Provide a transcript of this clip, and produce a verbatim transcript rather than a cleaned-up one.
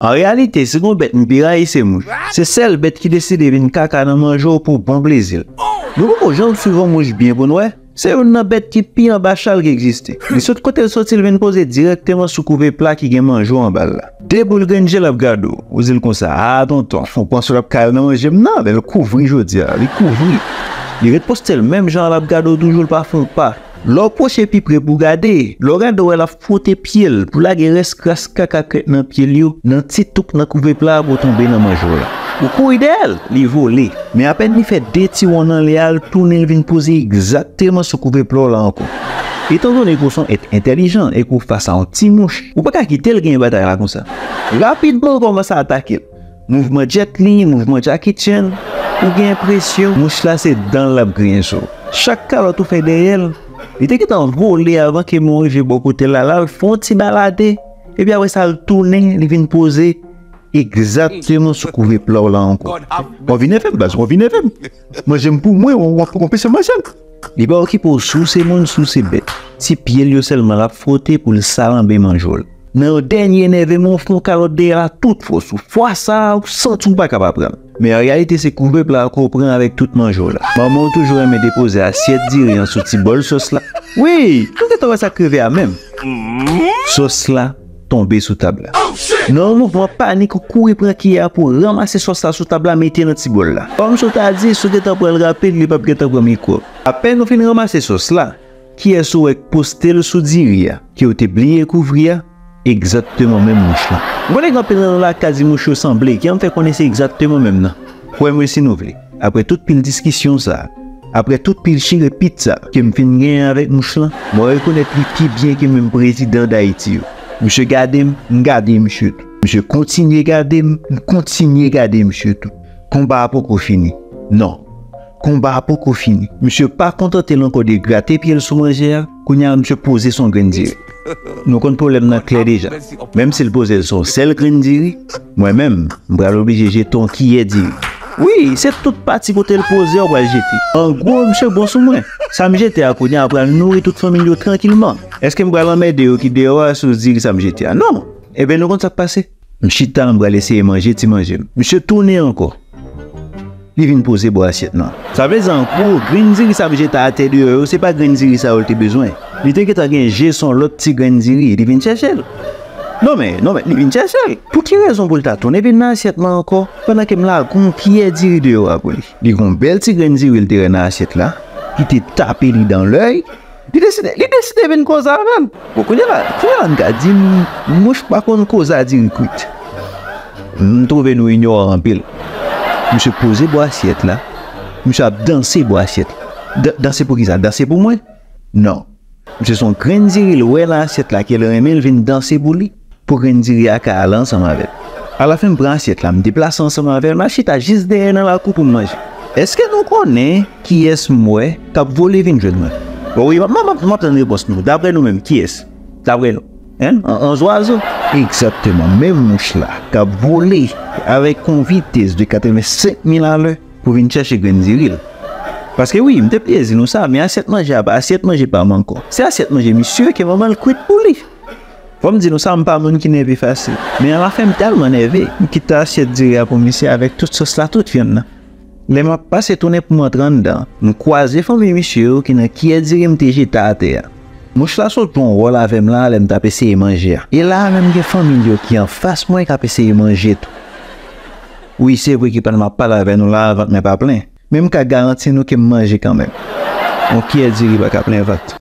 An reyalite, si gon bèt m pi rayi, se mouch. Se sèl bèt ki deside vin kaka nan manje w pou bon plezi l. Nou poko janm swiv yon mouch byen pou n wè. Se youn nan bèt ki pi anba chal ki egziste. Li sot kote l soti, l vin poze dirèkteman sou kouve pla ki gen manje w anba l la. De boul grenn je l ap gade w. Ou di l konsa, "A, tonton, ou panse w ap ka al nan manje m nan?" Lè l kouvri jodi a, li kouvri. Li ret poste l menm jan an, l ap gade w toujou, l pa fè yon pa. Lè w pwoche pi pre pou w gade, lè w gade w wè l ap fwote pye l pou lage rès kras kaka k ret nan pye l yo nan ti touk nan kouve pla pou tonbe nan manje w la. Ou kouri dèyè l, li vole. Men apèn li fè de ti wonn anlè a, l tounen, l vin poze egzakteman sou kouve pla w la ankò. Etandone ke w se yon èt entèlijan e ke w fas a yon ti mouch, ou pa ka kite l genyen batay la konsa. Rapidman, ou kòmanse atake l. Mouvman jet li, mouvman Jackie Chan, ou gen enpresyon mouch la se dan l l ap griyen sou w. Chak kalòt ou fè dèyè l, li te gentan vole avan ke men w rive bò kote l la, l al fè yon ti balade, epi apre sa l tounen, li vin poze egzakteman sou kouve pla w la ankò. Ou vin nève m, baz, ou vin nève m. Manje m pou mwen, ou, ou, ou anpeche m manje l. Li pa okipe w si w se moun, si w se bèt. Ti pye l yo sèlman l ap fwote pou l salanbe manje w la. Nan yon dènye nèveman, w fè yon kalòt dèyè l a tout fòs ou. Fwa sa a, ou santi w pa ka pa pran l. Men an reyalite, se kouve pla ke w pran avèk tout manje w la. Manman w toujou renmen depoze asyèt diri an sou ti bòl sòs la. Wi, nou gentan wè sa k rive a menm. Sòs la tonbe sou tab la. Nan yon mouvman panik, ou kouri pran kiyè a pou w ranmase sòs la sou tab la, mete nan ti bòl la. Kòmsi w ta di, si w gentan pran l rapid, li p ap gentan pran mikwòb. Apèn ou fin ranmase sòs la, kiyès ou wè k poste l sou diri a, ke w te bliye kouvri a? Egzakteman menm mouch lan. M konnen gen anpil nan nou la k ka di mouch yo sanble, ki an fè konnen se egzakteman menm nan. Kwè mwen si nou vle. Apre tout pil diskisyon sa, apre tout pil chire pit sa ke m fin genyen avèk mouch lan, mwen rekonèt li pi byen ke menm prezidan Dayiti yo. Misye gade m, m gade misye tou. Misye kontinye gade m, m kontinye gade misye tou. Konba a poko fini. Non. Konba a poko fini. Misye pa kontante l ankò de grate pye l sou manje a, kounye a misye poze sou yon grenn diri. Nou konn pwoblèm nan klè deja. Menm si l poze l sou yon sèl grenn diri, mwen menm, m pral oblije jete yon kiyè diri. Wi, se tout pati kote l poze a w pral jete. An gwo, misye bon sou mwen. Sa m jete a kounye a pral nouri tout fanmi l yo trankilman. Èske m pral anmède yo ki deyò a akoz diri sa m jete a? Non. Ebyen, nou konn sa k pase? M chita, m pral eseye manje ti manje m. Misye tounen ankò. Li vin poze bò asyèt lan. Sa vle di, an gwo, grenn diri sa m jete atè deyò yo, se pa grenn diri sa yo l te bezwen. Li te gentan gen je sou yon lòt ti grenn diri, li vin chèche l. Non men, non men, li vin chèche l. Pou ki rezon pou l ta tounen vin nan asyèt mwen ankò, pandan ke m lage yon kiyè diri deyò a pou li? Li gen yon bèl ti grenn diri l te wè nan asyèt la, ki te tape li dan lèy, Li deside, li deside vin koze avè m. Bon, kounye a la, kounye a la, m ka di m, mouch pa konn koze a diri kwit. M twouve nou inyoran anpil. Misye poze bò asyèt la. Misye ap danse bò asyèt la. Da-, danse pou kisa? Danse pou mwen? Non. Misye se yon grenn diri l wè nan asyèt la ke l renmen, l vin danse pou li. Pou grenn diri a ka ale ansanm avè l. Alafen, m pran asyèt la, m deplase ansanm avè l, m al chita jis dèyè nan lakou pou m manje. Èske nou konnen kiyès m wè k ap vole vin jwenn mwen? Bon, wi, m ap, m ap, m ap tann repons nou. Daprè nou menm, kiyès? Daprè nou. Hein? An, an zwazo? Egzakteman, menm mouch la k ap vole avèk yon vitès de katrevensenk mil alè pou vin chèche grenn diri l. Paske wi, m te bliye di nou sa, men asyèt manje a pa asyèt manje pa m ankò. Se asyèt manje misye ke manman l kwit pou li. Fò m di nou sa, m pa moun ki nève fasil. Men alafen, m tèlman nève, m kite asyèt diri a pou misye avèk tout sòs la, tout vyann nan. Lè m ap pase tounen pou m antre anndan, m kwaze fanmi misye yo ki nan kiyè diri m te jete atè a. Mouch la sot jwe yon wòl avè m la lè m t ap eseye manje a. E la a menm gen fanmi l yo ki anfas mwen k ap eseye manje tou. Wi, se vre ke pandan m ap pale avè nou la a, vant mwen pa plen. Men m ka garanti nou ke m manje kanmenm. Yon kiyè diri pa ka plen vant.